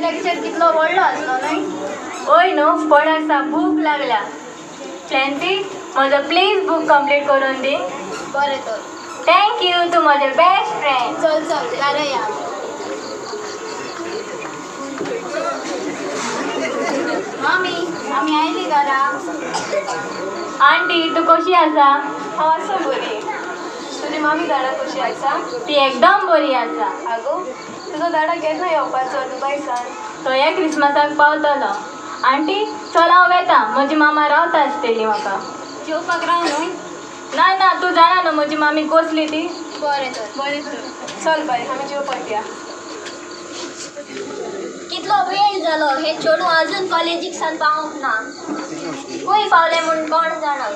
Lecture कितलो व्हडलो आसलो न्हय? ओय न्हू, कोणाक सा भूक लागल्या. फ्लॅन्सी, म्हजो प्लीज बूक कंप्लीट करून दी. बरें तर. Thank you, तूं म्हजें बेस्ट फ्रेंड. चल चल घरा या. मामी, आमी आयली घरा. आंटी, तूं कशी आसा? हांव आसा बरी. तुजी मामी दाडा कशी आसा? ती एकदम बरी आसा. आगो, तुजो दाडा केन्ना येवपाचो दुबय सान? तो ह्या क्रिसमसाक पावतलो. आंटी, चल हांव वेता, म्हजी मामा रावता आसतली म्हाका. जेवपाक राव न्हय? ना ना, तूं जाणा न्हू म्हजी मामी कसली ती. बरें तर. बरें तर, चल बाय, आमी जेवपाक या. कितलो वेळ जालो, हे चेडूं अजून कॉलेजीक सान पावूंक ना. खंय पावलें म्हूण कोण जाणा.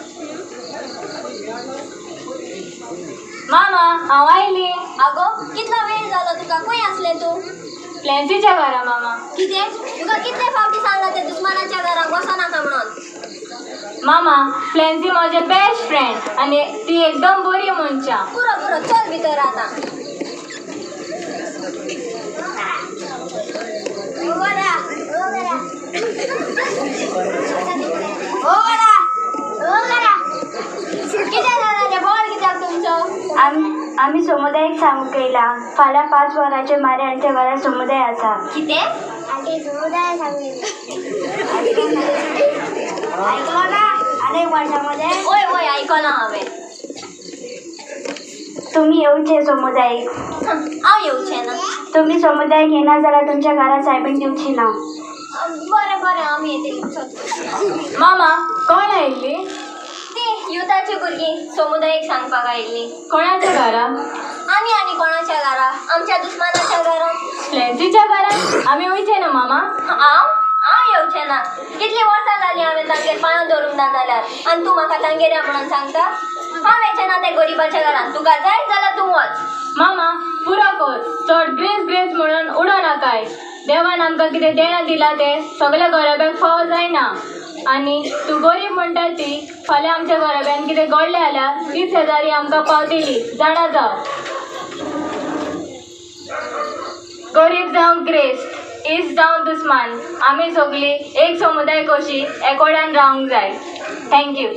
मामा, हांव आयली. आगो, कितलो वेळ जालो तुका, खंय आसलें तूं? फ्लॅन्सीच्या घरा मामा. कितें? तुका कितले फावटी सांगलां ते दुस्मानाच्या घरा वचनाका म्हणून. मामा, फ्लॅन्सी म्हजें बेस्ट फ्रेंड आनी ती एकदम बरी मनशां. पुरो पुरो, चल भितर आतां. कितें जालां तें बोवाळ कित्याक तुमचो? आमी समुदायीक सांगूंक येयला, फाल्यां 5 वरांचेर मारयांच्या घरा समुदाय आसा. कितें? आनी समुदाय सांगलें आयकलो ना? आनी एक वर्सां मदें. वय वय, आयकलां हांवें. तुमी येवचे समुदायीक. हांव येवचें ना. तुमी समुदायीक येना जाल्यार तुमच्या घरा सायबीण दिवची ना. बरें बरें, आमी येतली, चल. मामा, कोण आयिल्ली? ती युथाची भुरगीं समुदायीक सांगपाक आयिल्लीं. कोणाच्या घरा? आनी आनी कोणाच्या घरा? आमच्या दुस्मानाच्या घरा. फ्लॅन्सीच्या घरा आमी वयचे न्हू मामा? हांव हांव येवचें ना. कितलीं वर्सां जालीं हांवें तांगेर पांयां धरूंक ना जाल्यार, आनी तूं म्हाका तांगेर या म्हणून सांगता? हांव येचें ना त्या गरिबाच्या घरान. तुका जाय जाल्यार तूं वच. मामा, पुरो कर, चड ग्रेस ग्रेस म्हणून उडो नाकाय. देवान आमकां कितें देणें दिलां तें सगल्या घराब्याक फावो जायना. आनी तूं गरीब म्हणटा ती, फाल्यां आमच्या घराब्यान कितें घडलें जाल्यार ती शेजारी आमकां पावतली, जाणा जाव. गरीब जावं ग्रेस्त, इश्ट जावं दुस्मान, आमी सगळीं एक समुदाय कशी एकोड्यान रावंक जाय. Thank you.